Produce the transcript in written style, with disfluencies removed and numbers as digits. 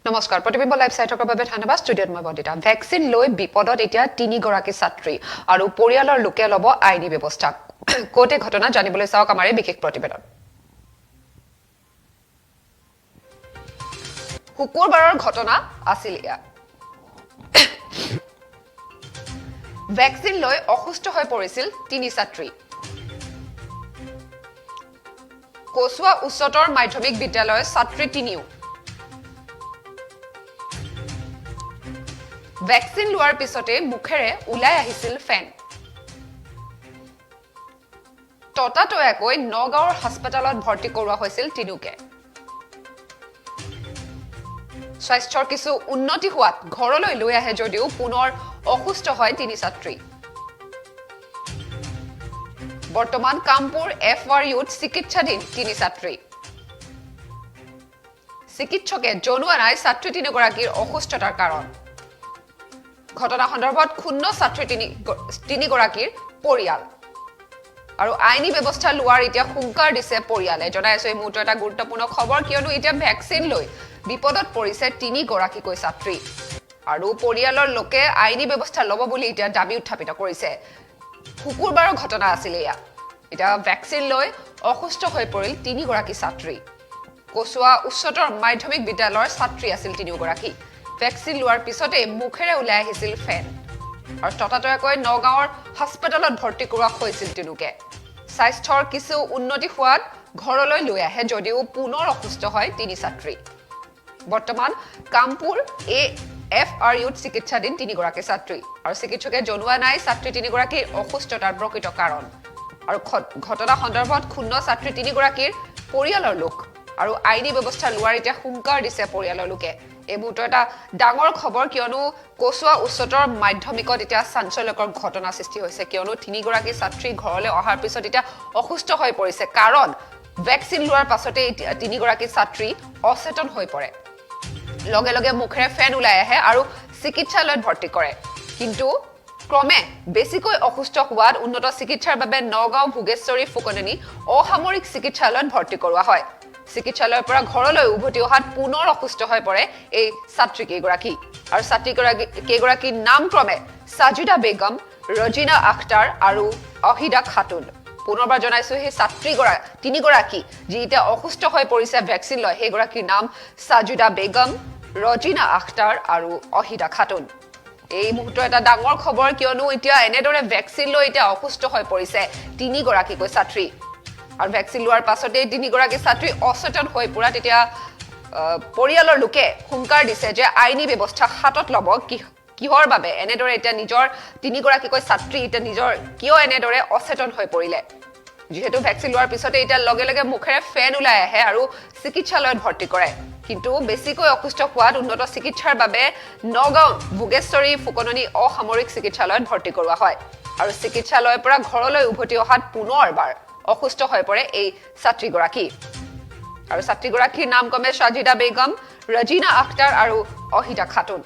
নমস্কাৰ, প্ৰতিবিম্ব লাইভ চাই থকাৰ বাবে ধন্যবাদ। ষ্টুডিঅ'ত মই বন্দিতা। ভেকচিন লৈ বিপদত এতিয়া তিনিগৰাকী ছাত্ৰী আৰু পৰিয়ালৰ লোকে ল'ব আইনী ব্যৱস্থা। ক'তে ঘটনা জানিবলৈ চাওক আমাৰ এই বিশেষ প্ৰতিবেদন। শুকুৰবাৰৰ ঘটনা আছিল এয়া। ভেকচিন লৈ অসুস্থ হৈ পৰিছিল তিনি ছাত্ৰী। কচুৱা উচ্চতৰ মাধ্যমিক বিদ্যালয়ৰ ছাত্ৰী তিনিও ভেকচিন লোৱাৰ পিছতে মুখেৰে ওলাই আহিছিল ফেন। ততাতৈয়াকৈ নগাঁৱৰ হাস্পতালত ভৰ্তি কৰোৱা হৈছিল তিনিওকে। স্বাস্থ্যৰ কিছু উন্নতি হোৱাত ঘৰলৈ লৈ আহে যদিও পুনৰ অসুস্থ হয় তিনি ছাত্ৰী। বৰ্তমান কামপুৰ FRUত চিকিৎসাধীন তিনি ছাত্ৰী। চিকিৎসকে জনোৱা নাই ছাত্ৰী তিনিগৰাকীৰ অসুস্থতাৰ কাৰণ। ঘটনা সন্দৰ্ভত ক্ষুণ্ণ ছাত্ৰী তিনিগৰাকীৰ পৰিয়াল আৰু আইনী ব্যৱস্থা লোৱাৰ এতিয়া হুংকাৰ দিছে পৰিয়ালে। জনাই আছো এই মুহূৰ্তৰ এটা গুৰুত্বপূৰ্ণ খবৰ, কিয়নো এতিয়া ভেকচিন লৈ বিপদত পৰিছে তিনিগৰাকীকৈ ছাত্ৰী আৰু পৰিয়ালৰ লোকে আইনী ব্যৱস্থা ল'ব বুলি এতিয়া দাবী উত্থাপিত কৰিছে। শুকুৰবাৰৰ ঘটনা আছিল এয়া। এতিয়া ভেকচিন লৈ অসুস্থ হৈ পৰিল তিনিগৰাকী ছাত্ৰী। কচুৱা উচ্চতৰ মাধ্যমিক বিদ্যালয়ৰ ছাত্ৰী আছিল তিনিওগৰাকী। ভেকচিন লোৱাৰ পিছতে মুখেৰে ওলাই আহিছিল ফেন আৰু ততাতৈয়াকৈ নগাঁৱৰ হাস্পতালত ভৰ্তি কৰোৱা হৈছিল তিনিওকে। স্বাস্থ্যৰ কিছু উন্নতি হোৱাত ঘৰলৈ লৈ আহে যদিও পুনৰ অসুস্থ হয় তিনি ছাত্ৰী। বৰ্তমান কামপুৰ AFRUত চিকিৎসাধীন তিনিগৰাকী ছাত্ৰী আৰু চিকিৎসকে জনোৱা নাই ছাত্ৰী তিনিগৰাকীৰ অসুস্থতাৰ প্ৰকৃত কাৰণ। আৰু ঘটনা সন্দৰ্ভত ক্ষুণ্ণ ছাত্ৰী তিনিগৰাকীৰ পৰিয়ালৰ লোক আৰু আইনী ব্যৱস্থা লোৱাৰ এতিয়া হুংকাৰ দিছে পৰিয়ালৰ লোকে। এই মুহূৰ্তৰ এটা ডাঙৰ খবৰ, কিয়নো কচুৱা উচ্চতৰ মাধ্যমিকত এতিয়া চাঞ্চল্যকৰ ঘটনা সৃষ্টি হৈছে। কিয়নো তিনিগৰাকী ছাত্ৰী ঘৰলৈ অহাৰ পিছত এতিয়া অসুস্থ হৈ পৰিছে, কাৰণ ভেকচিন লোৱাৰ পাছতে এতিয়া তিনিগৰাকী ছাত্ৰী অচেতন হৈ পৰে। লগে লগে মুখেৰে ফেন ওলাই আহে আৰু চিকিৎসালয়ত ভৰ্তি কৰে। কিন্তু ক্ৰমে বেছিকৈ অসুস্থ হোৱাত উন্নত চিকিৎসাৰ বাবে নগাঁও ভোগেশ্বৰী ফুকননী অসামৰিক চিকিৎসালয়ত ভৰ্তি কৰোৱা হয়। চিকিৎসালয়ৰ পৰা ঘৰলৈ উভতি অহাত পুনৰ অসুস্থ হৈ পৰে এই ছাত্ৰী কেইগৰাকী। আৰু ছাত্ৰী কেইগৰাকীৰ নাম ক্ৰমে সাজিদা বেগম, ৰজিনা আখতাৰ আৰু অহিদা খাতুন। পুনৰবাৰ জনাইছো, সেই ছাত্ৰী তিনিগৰাকী যি এতিয়া অসুস্থ হৈ পৰিছে ভেকচিন লৈ, সেইগৰাকীৰ নাম সাজিদা বেগম, ৰজিনা আখতাৰ আৰু অহিদা খাতুন। এই মুহূৰ্তৰ এটা ডাঙৰ খবৰ, কিয়নো এতিয়া এনেদৰে ভেকচিন লৈ এতিয়া অসুস্থ হৈ পৰিছে তিনিগৰাকীকৈ ছাত্ৰী। আৰু ভেকচিন লোৱাৰ পাছতেই তিনিগৰাকী ছাত্ৰী অচেতন হৈ পৰাত এতিয়া পৰিয়ালৰ লোকে হুংকাৰ দিছে যে আইনী ব্যৱস্থা হাতত ল'ব। কিহৰ বাবে এনেদৰে এতিয়া নিজৰ তিনিগৰাকীকৈ ছাত্ৰী এতিয়া নিজৰ কিয় এনেদৰে অচেতন হৈ পৰিলে? যিহেতু ভেকচিন লোৱাৰ পিছতে এতিয়া লগে লগে মুখেৰে ফেন ওলাই আহে আৰু চিকিৎসালয়ত ভৰ্তি কৰে। কিন্তু বেছিকৈ অসুস্থ হোৱাত উন্নত চিকিৎসাৰ বাবে নগাঁও ভোগেশ্বৰী ফুকননী অসামৰিক চিকিৎসালয়ত ভৰ্তি কৰোৱা হয়। আৰু চিকিৎসালয়ৰ পৰা ঘৰলৈ উভতি অহাত পুনৰবাৰ অসুস্থ হৈ পৰে এই ছাত্ৰীগৰাকী। আৰু ছাত্ৰীগৰাকীৰ নাম ক্ৰমে সাজিদা বেগম, ৰজিনা আখতাৰ আৰু অহিদা খাতুন।